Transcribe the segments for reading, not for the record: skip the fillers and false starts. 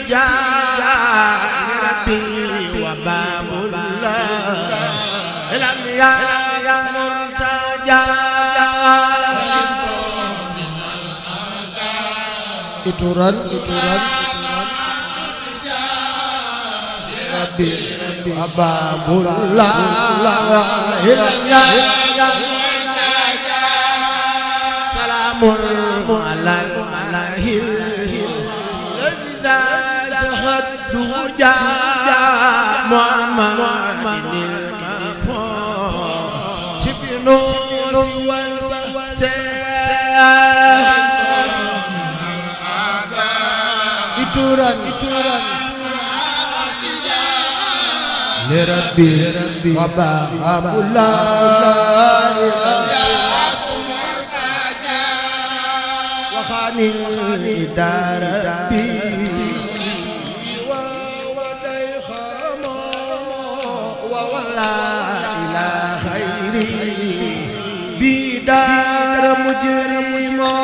جاه ربي وباب الله لم مرتجى ituran Rabbi Ababullah salamun alal ladza zahaddu ja Muhammadin sibnu wal ituran li Rabbi wa Abullah wa khani darabi wa waday khamo wa wala ila khairi bidar mujrimo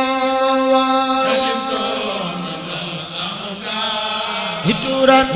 ituran